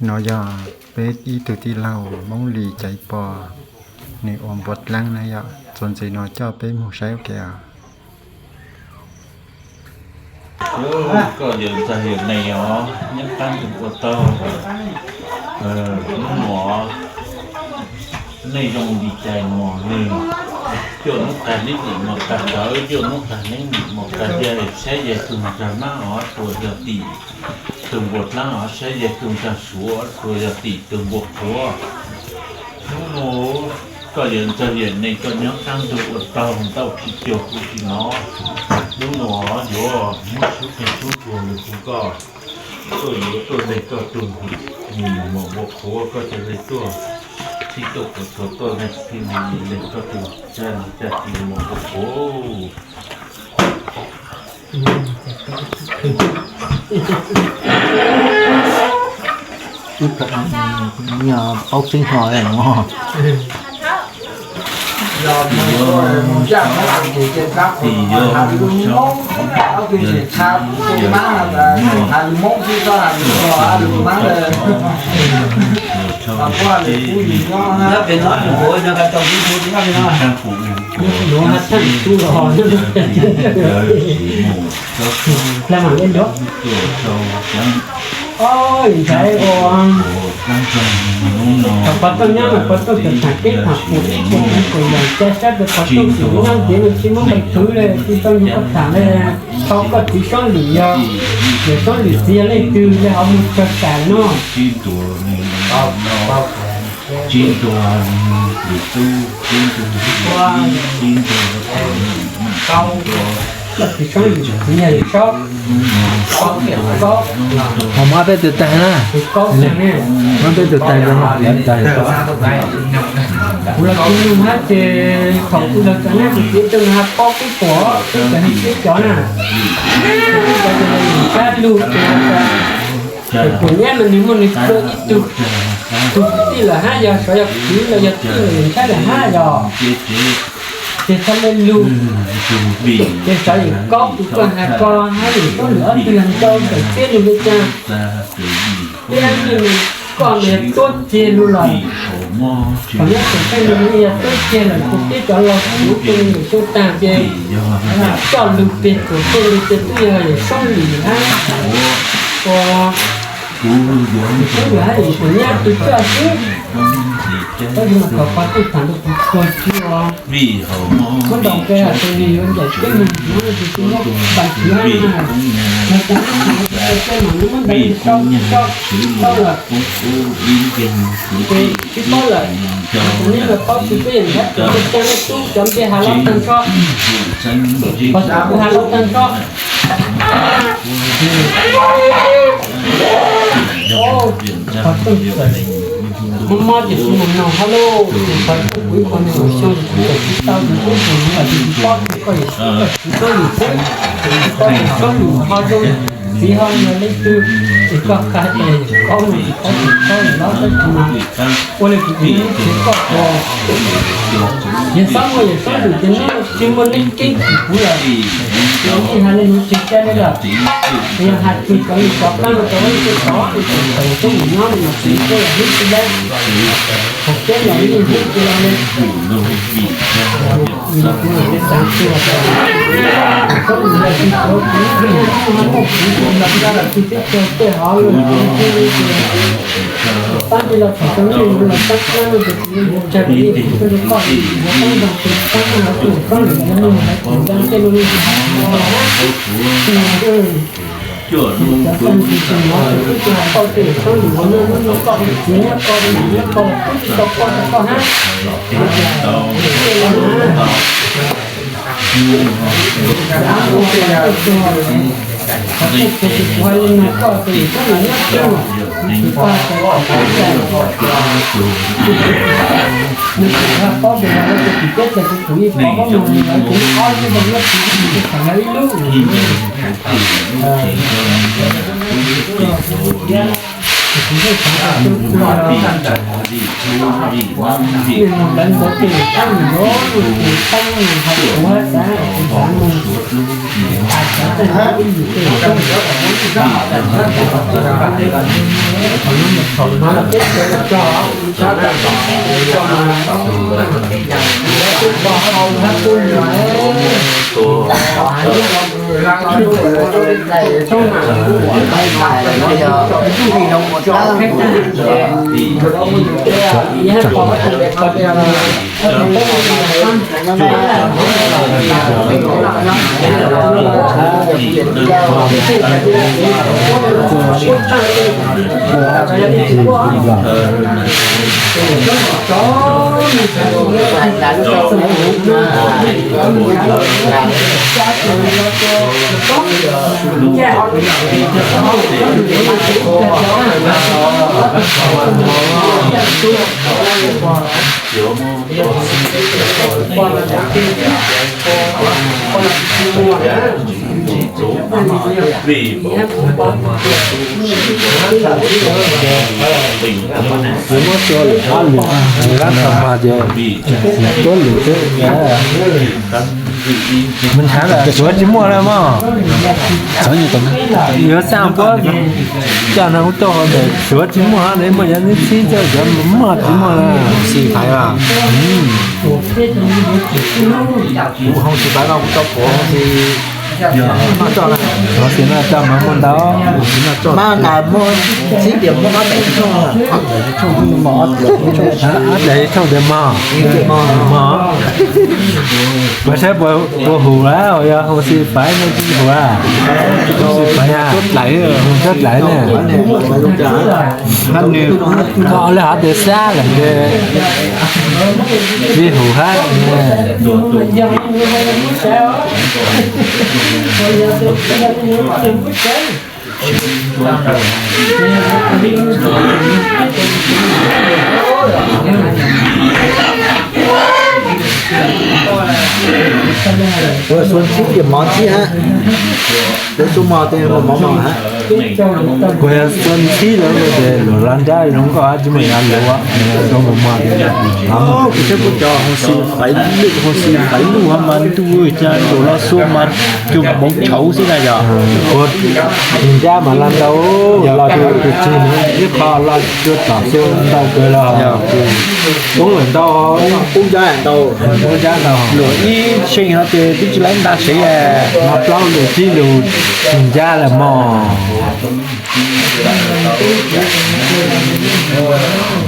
No yog peb ib tug tij laug Hmoob Lis Caiv Pos, nws ua npua dlaab na yom. Txuas ntxiv no coj peb mus saib ua ke os. Koj yawm ntxawg yawm nees os, nyob qab ntuj ua taug, hnub no nej zoo li cas no, nej cuaj hnub tag neb nim mus tag tawv, cuaj hnub tag neb nim mus tag tiag, saib yawg tug ntxawg mab os, tsuas yog tim tug npua dlaab os, saib yawg tug ntxawg suav, tsuas yog tim tug npua qhuav. Hnub no koj yawm ntxawg yawm nees koj nyob qab ntuj ua taug ntau tsis cuag kuv tsis no. Hnub no yuav muab sub qeej sub ntuag lug kuv koj, koj yuav tuaj leeg koj tug nim mus npua qhuav, koj ca le tuaj, txhij tuaj puas tsuag tuaj leeg, txhij leeg koj tug ca le ca txhij mus npua qhuav. Paub tseeb hlo os. Ntshai ua, thaum pov tauj nyob mas pov tauj txawm tham teb tham pum ib puas txheeb puas yam, ca sab rau pov tauj tsis nyob ntiav no tsis muab nqe khwv li, tsis tau yug koj tham li. Thaum koj txiv Soob Lwm yog, yawm Soob Lwm txiv yog leej twg li ho mus txog tam no? Koj txiv Soob Lwm txiv yog yawm Soob, Kaub, Kaub, Ho muab peb tus taig na. Tus Kaub Xeem ne. Muab peb tus taig rau no, lawv taig. Kuv los kuv nug hab ces thaum kuv los txog nab kuv txiv rau nws ho paub peb puas, peb cov hais peb cov na. Cov yog yawm Ntsab lug ces, ces kuv nyab mas nws muaj nws dua ib tug, tus kwv tij lawm hab, yog xyov yog kwv los yog tij los yawm Ntsab lawm hab yog. Ces txhaj le lug, ces xyov yawm Kaub tus koj has ko hab yawm Soob Lwm ob tug yog ntau ntawm teb lug li cas. Peb nug koj mas yog tuab ceg lug lawm. Thaum nyob tsev teb lug yog tuab ceg lawm, kuv peb cov los kuv tus yawm Soob tag ces coj lug peg kuv tuaj lug ces twb yog yawm Soob Lwm hab, ua, yawm Soob Lwm hab yawm kuv nyab tus coj xwb. Tab sis mas thaum pov tauj tham rau kuv tuag tsis ua, muab ntaus nqe hais tias nws yuav ncaim teb mus no tus tsis muab ntaus kiag na. Yog tias nws tsis ntaus nqe mas nws muab ntaus rau, rau, rau lawm. Ces tsis paub lawm, ces nej los paub tsis peb yawm Ntsab tus coj nej tub cov npe has los tag nrho, pov tauj kuv has los tag nrho. Pov tauj txawm mob mob ces tsis mus noog hab lauj, ces pov tauj kuv ib qho neeg ua xyoo ces kuv txawm tsis tau ces kuv ib qho neeg ua xyoo ces kuv txawm tsis tau ces koj yawm Soob Lwm xwb, koj yawm Soob Lwm ho zoo txiv ho yog leej twg, ces koj qha tias yawm Kaub no tsis paub tus Kaub lawm los tab sis mas ua li kuv kuv tsis koj ko. Yawm Xoob muaj yawm Xoob Lwm ces nws tsis muaj leej keeb tim kuv lawm. Ces yeej hais li nuav tsis ca li lawm. Ces yog hais txug cov lus cov plab no rau ib tug tod, thaum Xoob Lwm nyob no mas txiv kuj yog hlub tsis dab, thaum peb los yeej hlub tsis los li. Kuv los tsis xaav txug, Xoob Lwm los tsis tuav kuv, kuv muaj kuv tus los tsis txug tej hov lawm. Pab ntsis los thaum tau nyiaj los txab plab no ces kuv yuav tsag kuv yeej tsis txug rau koj, kuv yuav pab nrog kuv pab nrog Xoob Lwm yog neeg haiv tseem ntau tej no li tsis hais kuv los hab. Cov tag ntsis tsis hnov ces twb tsis hais koj ces Xoob Lwm ua no hnub no koj ua txiv nyob koj ua niam nyob koj los twb tsis tau koj rau koj hab. Qhov tseeb tiag ces kuv hais li no koj ces Xoob Lwm nyob twj, kuv tsis pom hais tias koj txawj, nws tsis hais paub tias yog lawv tus txiv teb ces kuv yeej pom paub mus li lawv ces ob lub zoo nyob tsis tau ib lub. Ces kuv yeej xaav tias Muab tso lwm hab lwm, lwm hab thaum mas ces tuab lwm xwb. Suav tsis muaj na mog. Yuav xaj puab coj no kuj tau, suav tsis muaj hab, muaj yog neb txhib coj cov muaj tsis muaj na. Xis faiv, kuv hoo xis faiv no kuv tau pom hoo xis no coj na. Hoo xis no coj mas muaj ntau. Mas nqa muaj txhib tias muaj ob daim tshooj, ob daim tshooj tias mog. Mog. Puas saib puas hum lawm, yog hoo xis faiv no tsis hum a. Hoo xis faiv a, hoo dlais, hoo dlais na. Koj le hov tias xab lawm ces tsis hum hab. Ua xua ntxhib ces mov ntxhib hab. Lawv xua mov ces mov mov hab. Kuv yog xua ntxhib lawm ces luam laj nrab zoo nkauj hab tsis muaj yav luam, zoo mos mos. Kuv saib puab cov hoo xis faiv lwj, hoo xis faiv lwj hab mas ntuj, cas luam laj xua mas cua npoo tshauv xwb na yog. Kuv tus nrab mas laj ntau, los tus tus txig ib qho laj cua tom xua ntau kawg los. Poob lawm ntau, poob nrab ntau, poob nrab ntau. Luam ib seem no ces twb tsis laib nta sev, mas plaub lus tsib lus tus nrab lawm mog.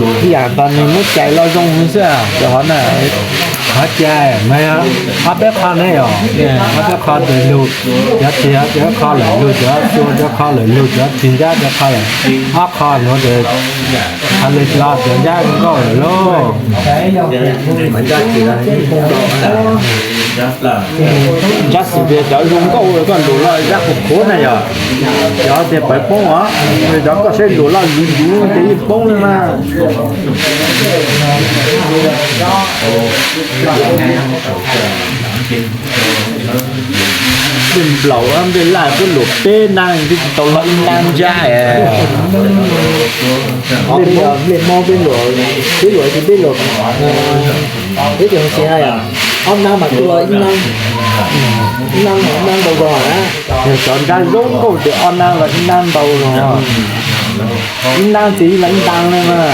Ib yam nkaus nws muab cais los zoo xwb, cov hov na. Qhov cais mas ob peb qho ne yom, ob peb qho tes lug, cov txig cov qho lawm lug, cov xua cov qho lawm lug, cov txig nrab cov qho lawm, ob qho nuav tes qhov le los cov nrab nkauj lawm lauj. Nrab xis tias cov zoo nkauj koj luam loj zab qhuav qhuav na yog, cov tias pawv poob os, cov koj saib luam loj yuv yuv ces yeej poob li mas. Nplej nplaum nplej laj puab luam peb nab twb tsis tau loj ib nab nrab. Nplej mob peb luam, peb luam ces peb luam, peb cov hoob xis na yog ob nab mas tuaj ib nab, ib nab ntau zog na. Yog cov nrab zoo nkauj ces ob nab los ib nab ntau zog, ib nab ces ib los ib nta li mas.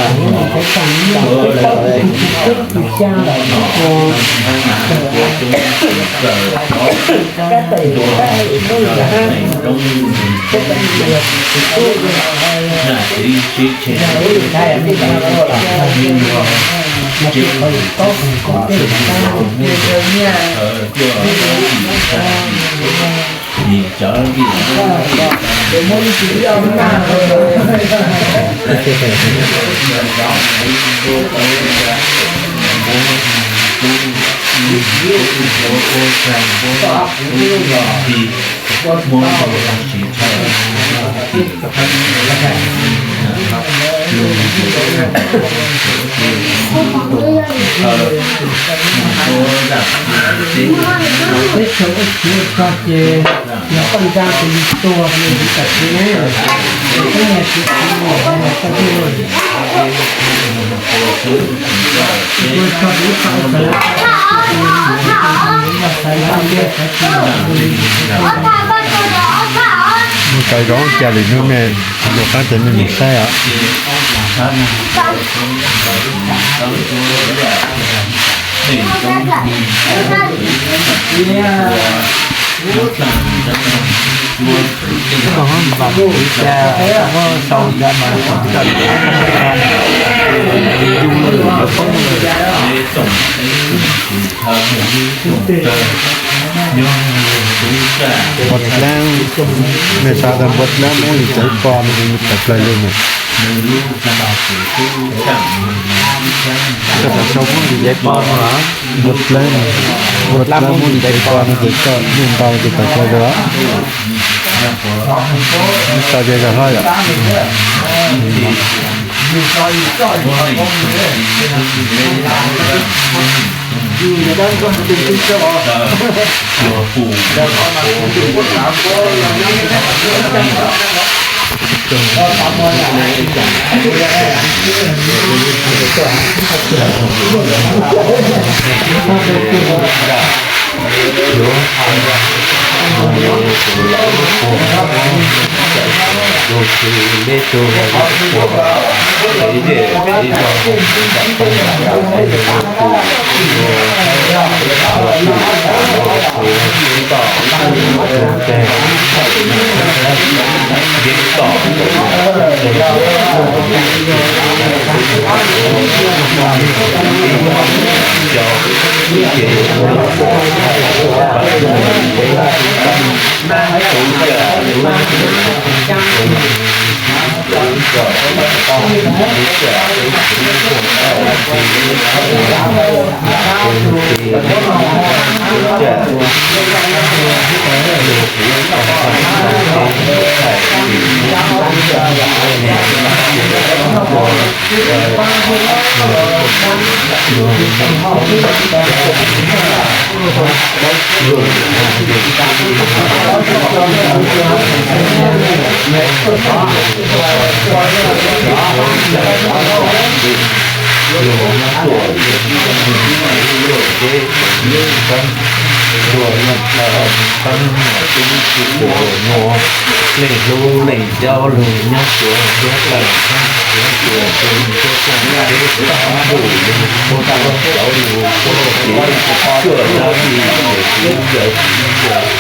Teb chaws ua txiv ua txog ces yog koj nra tus yus tuag li tam sim ne, koj niam tus txiv ua koj thiaj ua txog tus ib txoj ua txawv, ua txawv ua txawv ua txawv mus tau zoo cas lwm hnub nej yuav qab ces nej mus saib os. Npua dlab, nej saib tau npua dlab muab li txawv pom no tas plaws li ne. Koj tau sau muab li txawv pom no los? Npua dlab, npua dlab muab li txawv pom no ces koj muaj ntau ces tas plaws li os. Tau ces zog hlob yom. Leej hlub leej yau lug nyob suav ntuag tawm, nyob suav ntuag tawm, ntuj li muaj tau cauv lug puab lug kev, cuaj dab li ces kuv yawm txiv yawm txhua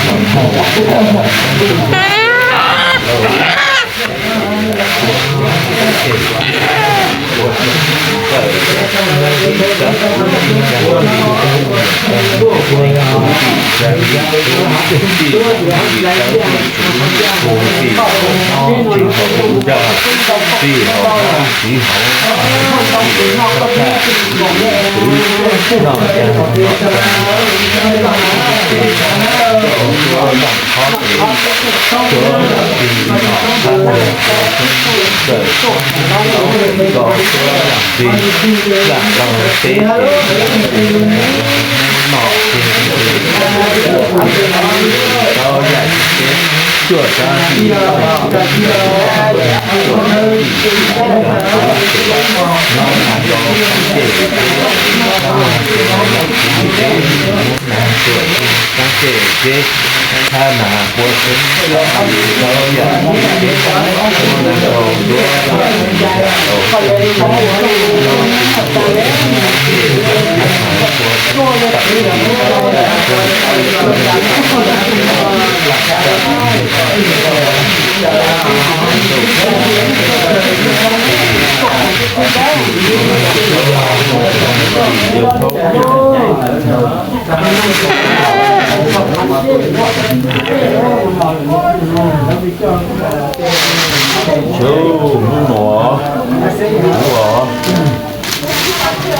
Hnub no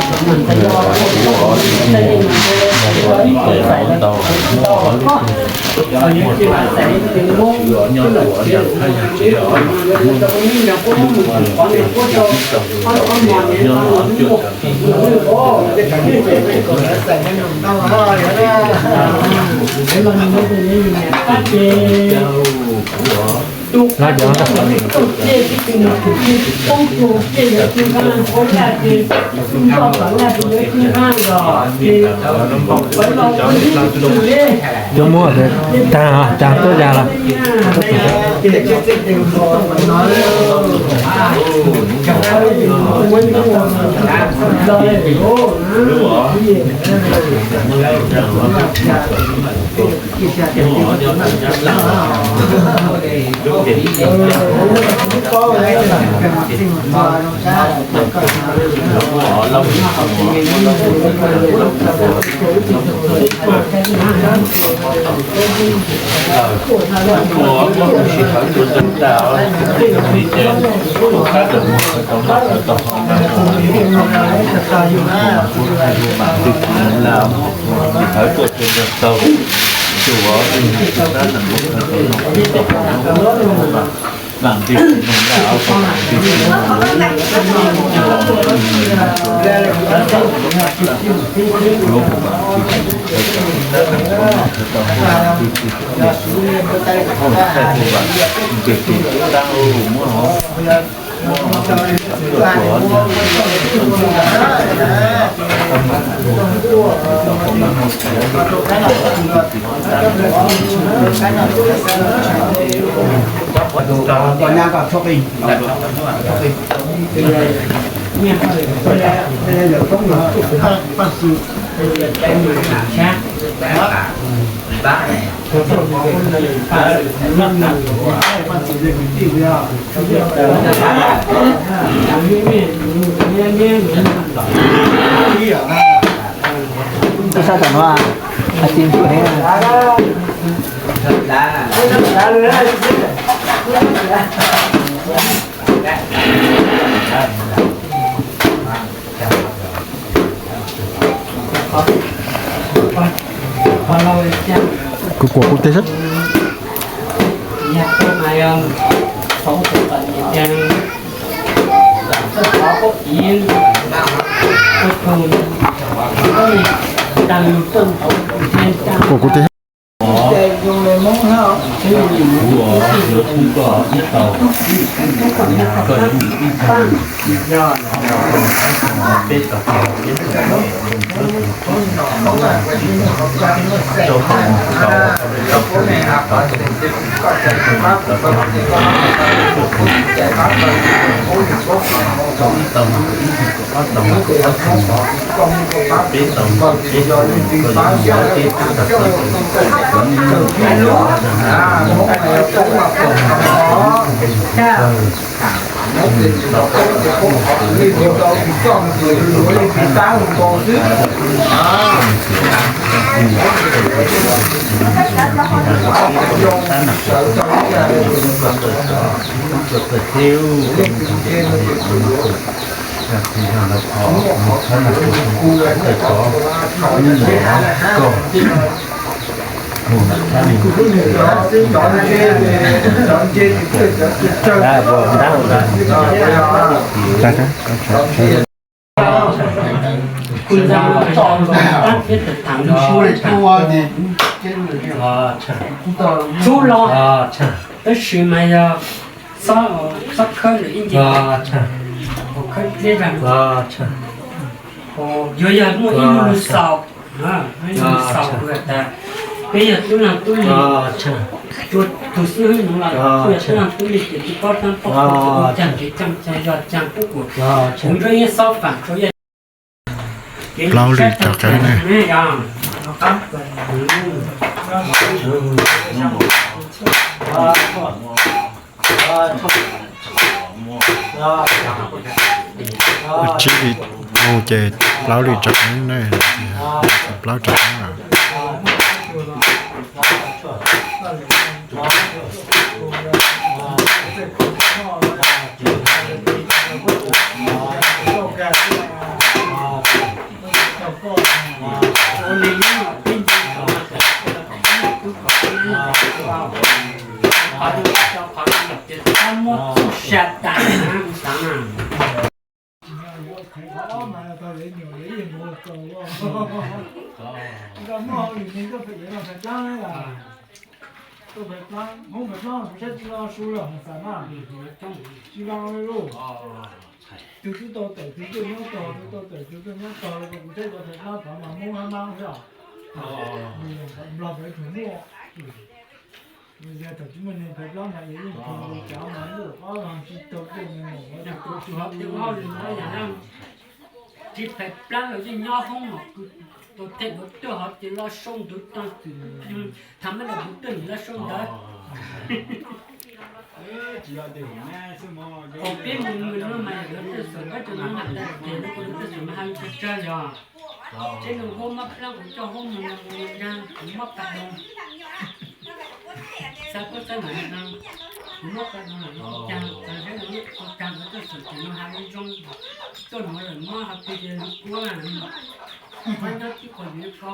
kuv Cov muab tag, tag tuaj ya los. Tus sab tom no, a, tim tus heev. Kuv kuam kuv teg sab. Kuv kuam kuv teg. Tub los, tab sis mas yog xob khawb lawm ib ncig, khawb dleb zog, yuav yog muaj ib lub xaus, ib lub xaus kuv has tas peb yog tub leeg tub lig, tus xib hwb no los kuj yog tub leeg tub lig ces tus paub tab paub, caag tsev caag cag yog caag kuj kuv, kuv ntsuab yeej xob faam tsuav yog plaub lwm cov qeeb ne. Tsib vim mus ces plaub lwm cov qeeb ne, plaub cov qeeb lawm. Muab txuj sa tas na, xav na. Tsis tau muaj hauj lwm ne koj pheej yuav los Phais Plab na yom? Tuaj Phais Plab, Hmoob Phais Plab kuv saib tsis lo su los xav na. Tsis lo li lauj. Tus twb tau tawm tus tuaj nyob tog, tus tau tawm tus tuaj nyob tog los kuv saib cov Phais Plab tod mas Hmoob hab Mab xwb os. Nplog pem tseem muaj. Yog thaum tsis muaj neeg Phais Plab mas yeej tug li cov mas luj ob los tsis tau tej me nyuam. Tsis Phais Plab los yeej nyob Hmoob mas kuv tau tej tus tuaj hov ces lo sau ntawv tag xwm, tham mab los kuv tuaj nim lo sau ntawv. Thaum peb mus mus no mas yog lawv tuaj xwm, koj cov no has tas ces lawv kuj lawv tuaj xwm mas has li tsawg tsawg yog. Tsev neeg Hmoob Mab Plab kuv coj Hmoob mus mus ntag, kuv muab pas doo. Xav koj xav mam no, kuv muab pas doo los ua cas, txawm saib lawv ua cas lawv tuaj xwm ces no has zoo zoo. Tuaj no lawm muab hais tias lwm kuab, muab nyob tib qho yuav ko,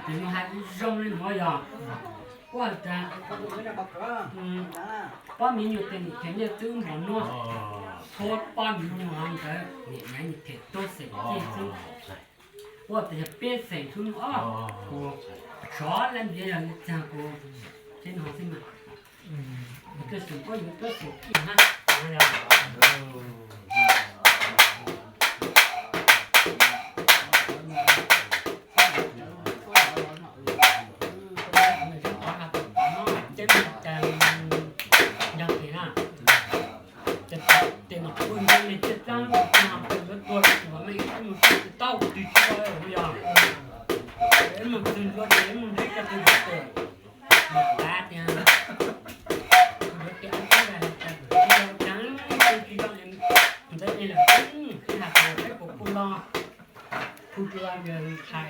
ces no has zoo zoo li no yog. Ua cas pob me nyuam tes niam them nyiaj twb npog nuaj, txhua pob me nyuam ntawd niam nyav niam them tuaj xeem ciaj xwb. Ua tas yog peb xeem xwb os, kuv sov lab ntiav yog li cas kuv tsev no xwb mas. Tuaj xeem koj yuav tuaj xeem kij hab. Ces no kuj nti me tiaj txab, yuav tuag los me ib mus tsis tau tus tsis tau yog. Mus txwg ntua ces mus ntsib cov tus tes, mus tav tias yuav tias ib tug cas tsis zoo, ntawd li lawm, ib hais tias peb puas kuj los, kuj tsis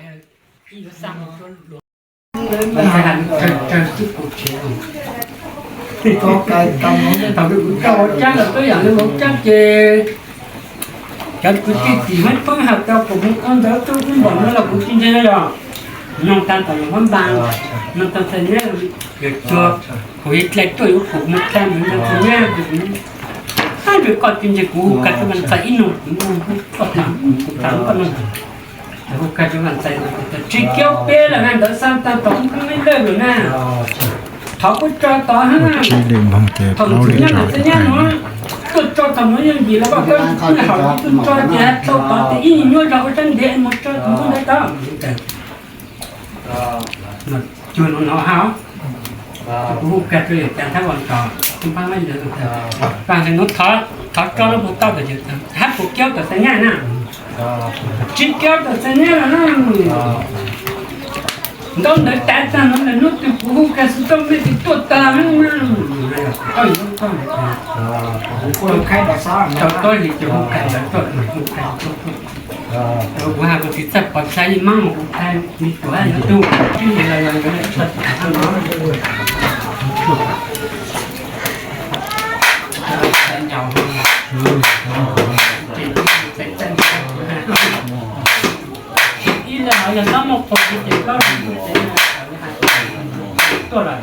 hais, ib yuav xa mus rau luag. Thaum kuv coj ua cab los twb yam li ua cab ces cov kwv tij tim Hmoob Thoob hais tau kuv mus ua ntawd tuaj ib npaum no los kuv tsis ntseeg yog. Nug tag tom los muab npas, nug tag txhais nyab, yog cuag kuv ib dlai tuaj yuav kuv mus dlai ntawd ntag txhais nyab, kuv, ab, ntshe koj tsis ntseeg kuv, hu kag rau Vaj Ntxais ib nug, kuv hu kag rau Vaj Ntxais, tsis kiab peb los na ntawd xab tag tom ub me lawj lawm na. Thov kuj tso tod hab. Thaum ntxhais nyab ntawd txhais nyab no tuaj tso thaum no yeej yim los koj, koj haum ib tug tso ces tau tod ces ib nyuag zog ua sab ntiav mus tso tus ntawd tod. Cuag no no hab, kuv hu kag rau yawm Cas Thab Vaj Ntxais, Paj Ntxais no thov tso no puas tau, hab puas kiab tom txhais nyab na. Tsis kiab tom txhais nyab los na. Ntaub ntawv tav tag no ntawm hnub twg kuv hu kag xwb txoj mej twg tuaj tag na. Tau tod li ces hu kag ntawd tuaj, hu kag tuaj. Kuv has kuv tsis txawj pov txhais li mas kuv txhais li tuaj yog tug tib li los yog yuav txog txhais no. Ib leeg hov yog koj muaj qhua ces koj tuaj lawm.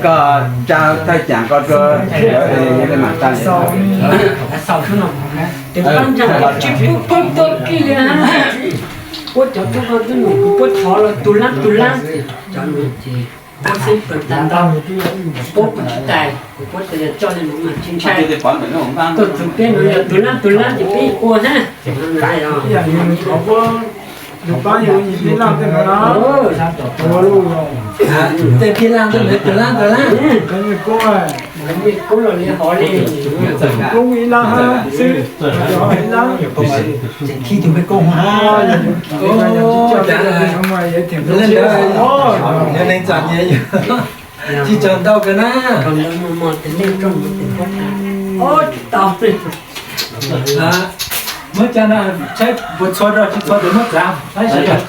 Koj tsa thaj tsam ko rau, mam tsa li. Tsis pub poob tuaj kiag li, puab cov tub ko twb num kuv puab thov los tug lab tug lab, cov num ces puab xeeb pawg tag ntau, puab kuv tsis tais, kuv puab tas yog coj li nuav mas tsis ntshai. Tuaj txug peb nuav yog tug lab tug lab ces peb ua hab. Tej phij laj tej nuav, tej phij laj tej nuav tug lab tug lab. Koob los li hov li, koob ib lab hab xwb, ib lab. Tseem khib tug me koob hab. Leej ntawd yog neeg txom nyem, tsis tsaug ntau kawg na. Tsis tau. Muab cov no saib puas txhua rau tsis txhua tes muab txav saib seb.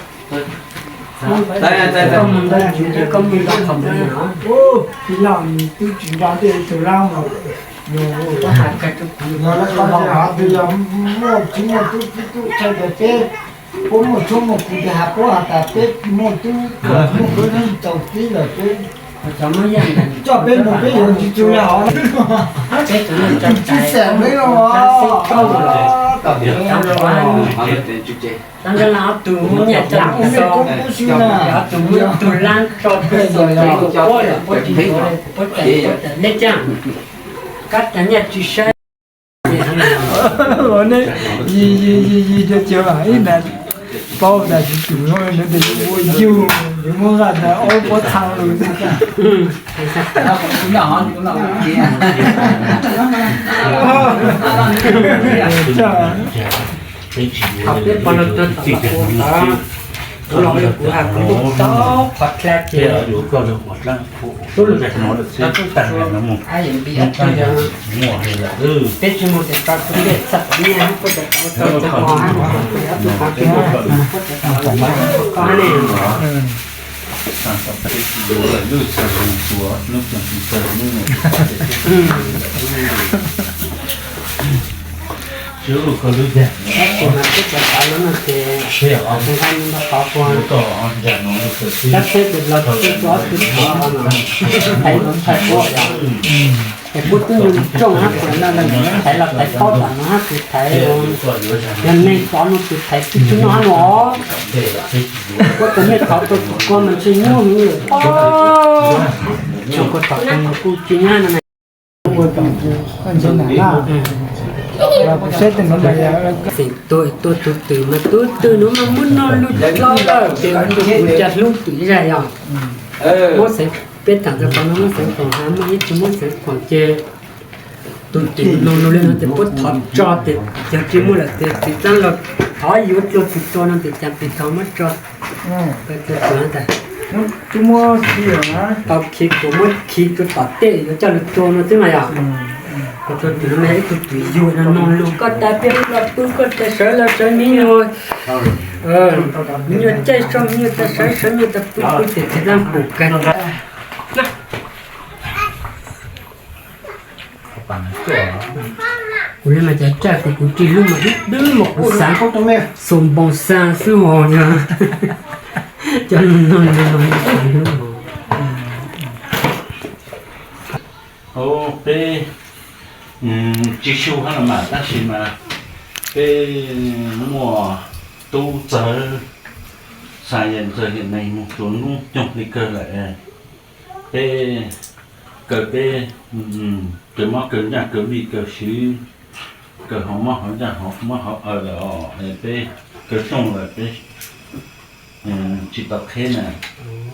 Tij laug, nws twb tsis nco tej tus lab mas, nws ua koj hais kawg rau kuv no, lawv koj hais twg yog muaj tsis muaj tub tub tub txhais tes peb, puab muaj txhua muaj kuv tes has puab has tas peb muaj tub muaj kuv tau tib lawm peb coj peb mus peb yuav tsis txug yog hov. Tsis xam peb los. Tus muaj nyiaj tso tus, tus lab tso tus, puab puab tsis, puab tsis, nej caag kab tas nyiaj tsis saib. Ua ne, yi yi yi yi cov cov ib nta paub tas tsis tus no tes ua yug yuav muab nqa tas ob pob txha lug. Thaum peb pog no tuag tom kuv, kuv los kuv has kuv ntuj tau qhov dlha ces tub lug tau tub tag, peb tsis mus tes tau tus ntiaj txhaj nyiaj puab tes tau tau tau tau tau tau ne. Tab sis mas twb txawv txawv no no ces nqa nqa qhov puag, tab sis tus los twb txog twb txog no, thaiv los thaiv puag yom. Es puab twb nyob tsoom hab puas no los thaiv los thaiv paub tas no hab tus thaiv, yog neeg txov no tus thaiv twb tsis noj hab no. Puab tus nej thov tau tus ko mas ntshe nyuaj heev lawm. Tsoom ko tom kuv kuj tsis nyab no. Xeem tuaj tuaj tus twm mas tus twg no mas muab noj lug dlhau lawm ces ua rau kuv ca hlub twm zag yog. Muab xeev, peb tham ntawd qhov no muab xeev khoom has, muaj ib tug muab xeev khoom ces tus twm no lug li no ces puab thov tso tes, yog tsis muaj lawm ces txiv txaab los thov yuav dlua tsis dlua no ces cas pis tau muab tso. Tau khi kuas muab khi rua tom tej yuav coj lug dlua no xwb mas yog. Kuas tus twm no mas yog ib tug twm yug no no lug, koj tas peb los pw, koj tas sawv los sawv, me nyuam, me nyuam caij so me nyuam tas sawv sawv, me nyuam tas pw pw ces txiv txaab pum kag. Kuv li mas cas tsaj kuv kuv rig lub mas dub dub mas kuv xaav xoo npoo xaa xwb os. Cov no no no xaav lub os. Peb tsis su hab los mas tab sis mas peb muaj tub txawg, xaa yam ntxawg yam neeg moog tsuas noob coog li kawg lawm. Peb kaw peb kaw mob kaw ncaaj kaw vij kaw swv, kaw hauv mob hauv ncaaj hauv mob hauv awm lawm os. Peb kaw rooj lawm peb tsis tau qheb na.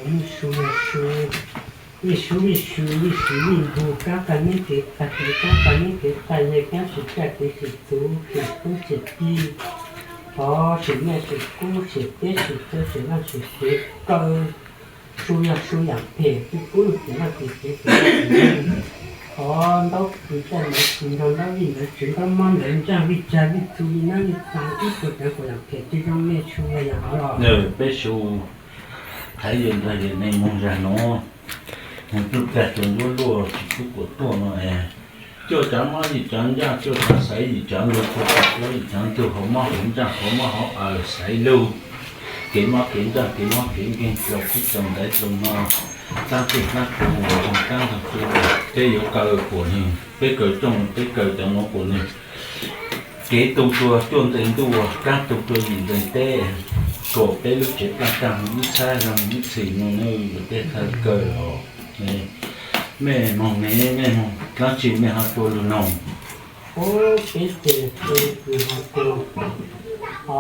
Vij Sub, Vij Sub, Vij Sub, Vij Sub, Vij Npug, kab tag neb kev tag kev, kab tag neb kev tag ze, kab sim tsaj kev sim txuv, sim kub sim ci, thov sim nyaj sim kub sim teb sim chaw sim vaj sim tsev kaw. Su yog su yam phem, tub kub lug tim laj tim tsev tim laj tim neeg. Thov ntaub tsis ntaub, ntaub vij ntawd tsis ntaub mob ntawd ntsaaj vij tsag vij txhu vij nab vij txag ib tug cov kuas yam phem tsis zoo nej su yog yam hov los. Peb su thaiv yawg ntxawg yawm neeg moog zag nuav, moog tub txag tsuas nruab luaj tsis tub kuam tuaj no es, cuaj cov mob yim cov ncaaj, cuaj cov xaiv yim cov lug, cuaj cov pluav yim cov ntug, hauv mob hauv ncaaj hauv mob hauv awm xaiv lug, kev mob kev ncaaj kev mob kev nkeeg rau tib rau ntaiv rau no, taab txuj taab tus uas zoo taab nrog tu, peb yuav kaw kuas nwg, peb kaw rooj peb kaw cov nuav kuas nwg kev tu dua cuaj ntees ntuj, kaab tu dua yim ntees teb, kuas peb lub tsev plaaj taag moog ib txhab zoo ib txhis nuav, nwg tej thawj kaw os. Mej moog ne, mej moog dlaab tsi mej ho tua lug noog? Peb ces kws ho tua, o,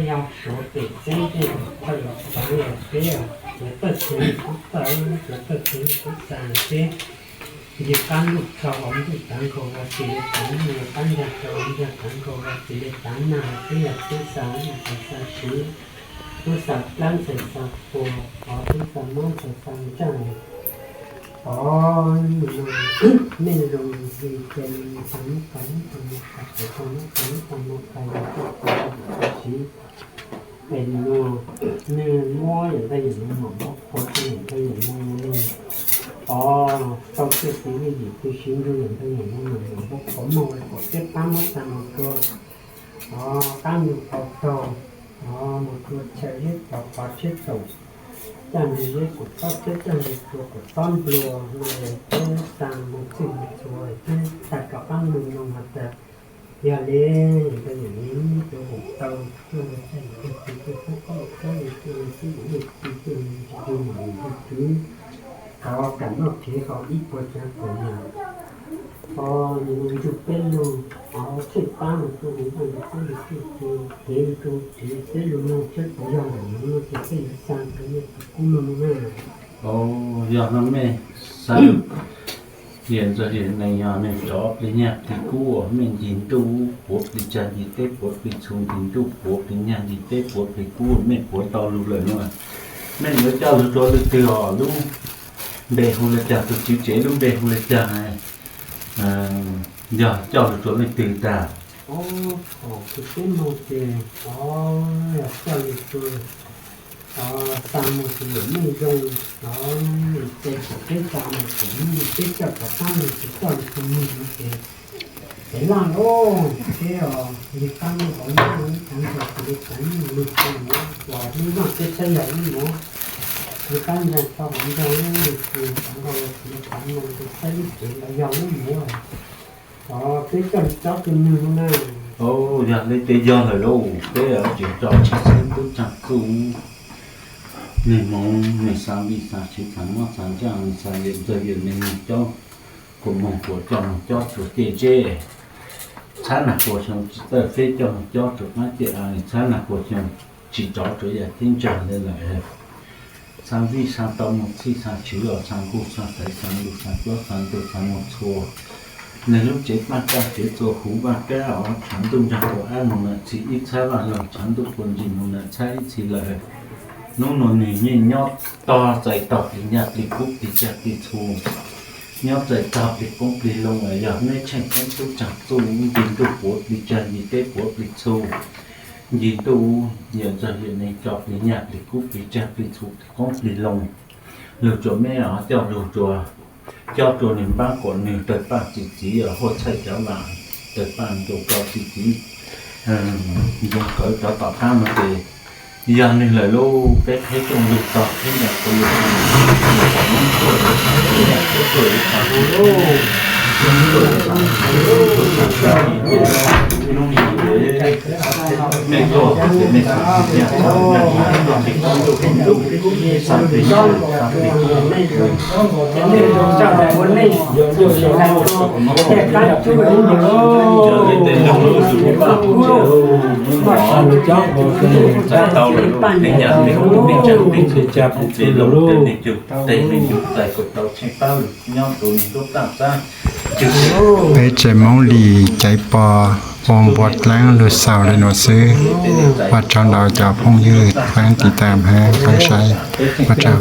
yog suav pem txeeb tej thawj los txaav los peb, cov tawj txug kuv tawj, cov txug kuv txag peb, yug qaab ntuj txhua hauv ntuj taav nkaus ua txiv le taav ntuj, yug qaab ncaag txhua hauv ncaag taav nkaus ua txiv le taav nag, peb yog tub xa nyaj txhua xa swv, tub xa plab ntxhua xa puag, o, tub xa mob ntxhua xa ntsaaj. Os, nim no nej zoo li cas, nim no tau nub pais nub tau hmo pais, tau nub pais nub tau hmo pais, yog tuaj tau siv. Es nim no nej muab yam ntawd yam no mam npau qhuav, yam ntawd yam no, os, tau txiaj txiv lwm yam twg siv nrug yam ntawd yam no mam npau qhuav, muaj li kom peb pab muab tag mus rua, os, qab nug qau taug, os, mus rua chaw zeb tog qhov tsheb taum, caj nrig zeb kuv tob teb, caj nrig tsua kuv tob nplua, no es peb tag mus txhij mus txhua thiab tag rov qab mus no mas tas. Yog li ntawd yam li cov hum tau tuaj mus txhaj yam ntawd, tus tuaj pub koj los txhaj li tuaj mus txhij mus nej tis tuaj mus ntsis tus mam li ntsis tus, thov kam noj kev haus ib puas tsav kaum yam. Os, nim no nrug peb lug, os, txhij pab mus rua mus npaj ntsis peb lug txhij tus kev rua kev peb lug noog tsheb puas yog ntawm no no ces peb yuav xa rua nej tus kub no no na. Os, yog no mej xa yam ntxawg yam neeg, yog neeg tsov plig nyag plig kub, mej ncig ntuj puav plig tsag, ncig teb puav plig txhu, ncig ntuj puav plig nyag, ncig teb puav plig kub, mej puav tau lug lawm no, mej yuav coj lug rua leej twg os? Lub npe hu le caag? Tus tswv tsev lub npe hu le caag? Yog coj lug rua leej twg tag? Os, thaum kws peb moog ces, os, yog coj lug rua, os, tag mus tus yawm neej zoo, os, ces thaum peb tag mus ces peb coj rov qab lug ces coj lug rua nwg no ces, es laj lauj, peb os, nqis qab lug hauv nyob ib tag nrho kuv le tsav nyuj lug rua nuav uas lub noj peb saib yog lub nuav, nqis qab ntsaa tau hauv nroog lub nqis tsav nkaus kuv le tsav nuav rua saib lub tsev los yog lub nuav. Os, peb coj lug cob rua nwg no na. Yog le ces yog lawm lauj, peb tseem tso tsaag tub tsaag txuj, neeg Hmoob neeg xaav vij xaav tswv, xaav mob xaav ntsaj, neeg xaav yawm ntxawg yawm neeg, neeg cob kuas moog kuas coj moog cob rua ciaj zeb, txhab nag puas xyoo tsi txawj feb coj moog cob rua qab ciaj av, txhab nag puas xyoo tsi rov rua yam ceeb tsam le lawm. Xaav vij xaav tau moog txhij xaav tswv los xaav nkuj xaav xaiv xaav lug xaav cuab xaav ntug xaav moog txhua. Neeg lub tsev paaj kab tsev txua huv vaaj kab os, tshav ntuj nraag puas ab moog nam txhij ib txhab vaaj loog, tshav ntuj puas ntsis moog nam txhab ib txhij lawm. Nub nua nwg yeej nyob tog txais tog plig nyaj plig kub plig tsag plig txhu, nyob txais tog plig qoob plig loo, yog meb tsheej peb tub tsaag txuj ncig ntuj puav plig tsag ncig teb puav plig txhu, ncig ntuj yawm ntxawg yawm neeg tso plig nyaj plig kub plig tsag plig txhu plig qoob plig loo, lug rua meb os, coj lug rua, cob rua nwg npaab kuas nwg tawg paaj txi txiv os, huaj txhaij cov vaam tawg paaj nkaus rua txi txiv, nkaus kawg rov tom qaab no ces yog nwg lawm lauj. Peb qheb rooj lug tog qheb ncaag kuas lug, mej tuaj ces mej xaav nyaj, mej xaav nyaj, xaav plig ntuj plig ntuj, xaav plig nyaj, xaav plig kub, tej loog lub tus vaj hu tau lawm, plig nyaj plig kub plig tsag plig txhu, tej loog tej neeg cug tej neeg cug txais kuas tau tsheej paab lug nyob rua nwg lub taaj xab. Peb tseem Moob Lis caiv pos ua npua dlaab lug xaus le nuav xwb. Ua tsaug ntau cov phooj ywg pheej tiv tam hab pheej saib. Ua tsaug.